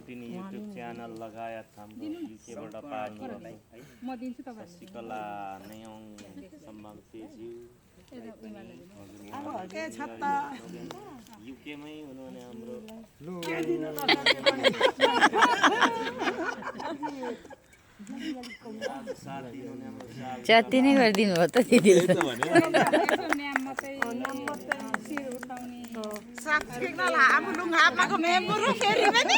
सोल्टिनी YouTube channel लगायत हाम्रो युकेबाट पाल्नु म दिन्छु तपाईहरुले शशिकला नेयोङ सम्मान तेज्यू के छत्ता युकेमै हुनुहुने हाम्रो च्याति नै गरिदिनु भयो त दिदीले यसो न्याम मात्रै शिर उठाउने साग फेक्नला आफू लुङ्गाको मेम्बर फेरि पनि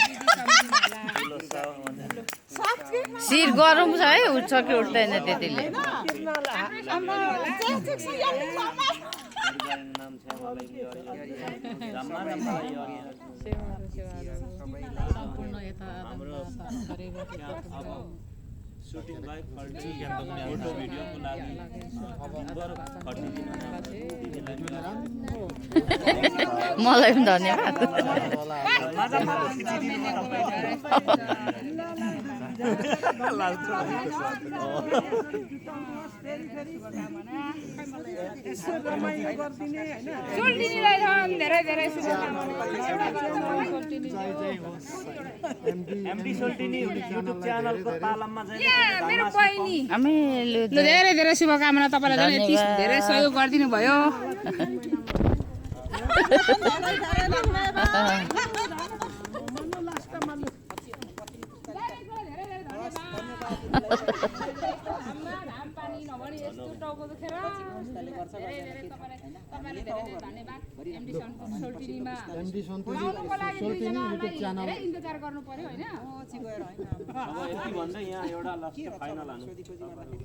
शिर गरम छ है उठ्छ कि उठ्दैन त्यतिले नाम हाम्रो सुटिङ लाइभ फोटो भिडियोको लागि मलाई पनि धन्यवाद सोल्टिनीलाई झन् धेरै धेरै एमडी सोल्टिनी युट्युब च्यानलको पालममा मेरो बहिनी आमेले ल धेरै धेरै शुभकामना तपाईलाई झन् यति धेरै सहयोग गरिदिनु भयो घाम पानी नभनी यस्तो टाउको दुखेर धेरै धेरै तपाईलाई धेरै धन्यवाद एमडी सोल्टिनीमा आउनुको लागि दुईजनालाई धेरै इन्तजार गर्नु पर्यो हैन अब यति भन्दै यहाँ एउटा लास्ट फाइनल हानु